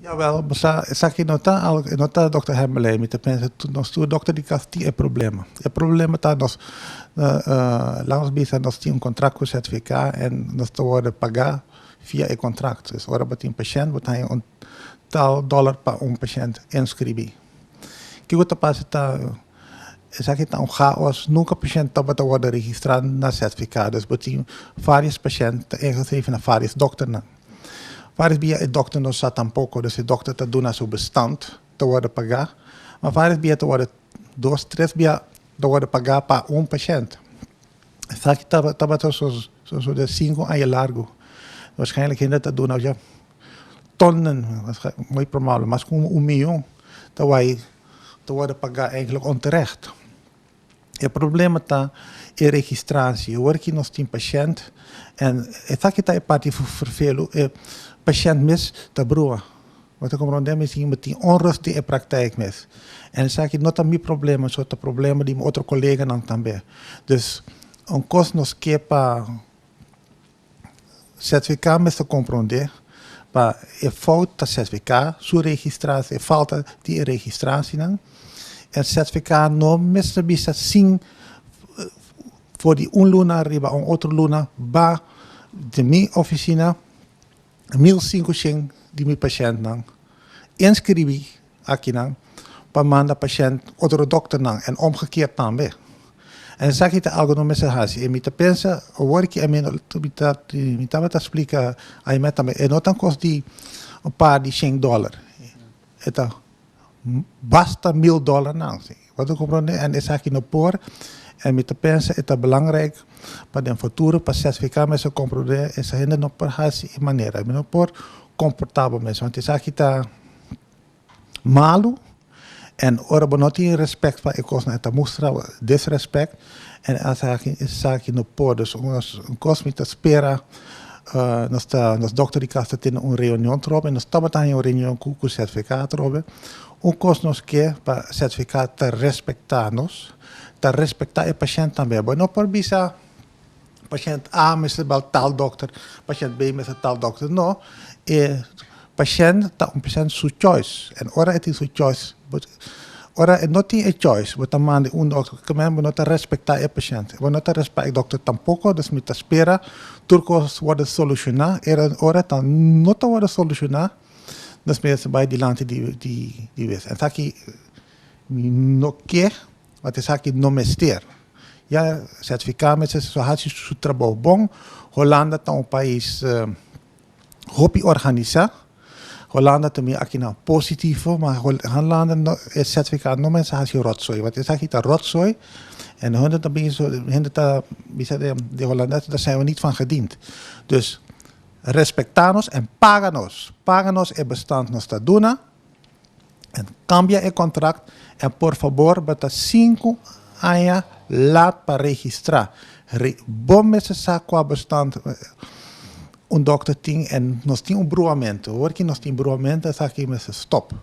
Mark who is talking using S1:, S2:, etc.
S1: Jawel, bo sa esaki no ta algo, no ta dokter Hermelijn, mi ta pensa nos tur dokter di kas tin e problema. E problema ta nos, laat nos bisa nos tin un kontrakt ku ZVK en nos ta wòrdu pagá via e kontrakt. Dus ora bo tin pashènt bo ta haña un tal dòler pa un pashènt inskribí. Kiko ta pasa ta esaki ta un chaos, nunka pashènt tabata wòrdu registrá na ZVK, dus bo tin vários pashènt ta ingeschreven na vários dòkternan. Varios bia e dokter no sa tampoco, dus e dokter ta duna su bestand ta worde paga, ma varios bia ta worde dos, tres bia ta worde paga pa un pashent. Esaki tabata sosode 5 aña largo. Waarschijnlijk hende ta duna ya tonnen, muy probabel, mas cu 1 miyon ta bay ta worde paga eigenlijk onterecht. E problema ta e registratie. Awor cu nos tin pashent en esaki ta e parti vervelu, e pashent mes ta brua. Bo ta comprende? Mi tin onrust den e praktijk mes. En esaki no ta mi problema, so ta problema di otro coleganan tambe. Dus un cos nos ke pa ZVK mester comprende pa e fout ta ZVK su registratie, e falta di registratienan. En ZVK no mester bisa sin for di un luna riba un otro luna ba di mi oficina 1500 di mi pashentnan inscribi akinan pa manda pashent otro dokternan en omgekeerd tambe. En esaki ta algo no mester hasi. E mi ta pensa, awor ki mi tabata splika Aime tambe, e no ta un kos di un par di $100. E ta basta $1000 nan. Si. Bo ta comprende? En esaki no por. En mi ta pensa e ta belangrijk pa den futuro pa ZVK mester comprende esa hende no por hasi e manera. Mi no por comporta bo mes. Want esaki ta malo. En ora bo no tin respect pa e kosnan, e ta mustra disrespect. En esaki no por. Dus un kos mi ta spera, nos dokter di kas ta tene un reunion trobe. Nos tabata un reunion ku ZVK trobe. Un kos nos ke pa ZVK ta respecta nos, ta respecta e pashent tambe. Bo no por bisa pashent A mester bel tal dokter, pashent B mester tal dokter. No, e pashent ta un pashent su choice. En ora e tin su choice, ora e no tin e choice, bo ta manda un dokter, ke men bo no ta respecta e pashent. Bo no ta respecta e dokter tampoco, dus mi ta spera tur kos wòrdu solushoná. Ora ta no ta wòrdu solushoná, nos mester bai dilanti di wes. Esaki mi no ke, want esaki no mester. Ya ZVK mester hasi su trabou bon. Holanda ta un pais hopi organisá. Holanda tambe akinan positivo, ma Holanda no, e ZVK no mester hasi rotzooi, want esaki ta rotzooi. En hende ta bisa, hende ta bisa de Holandezen, daar zijn we niet van gediend. Dus respecta nos en paga nos. Paga nos e bestand nos ta duna. En cambia e contract. En por fabor, bo ta 5 aña laat pa registra. Bo mester sa kua bestand un dokter tin en nos tin un bruamento. Awor ku nos tin bruamento, esaki mester stop.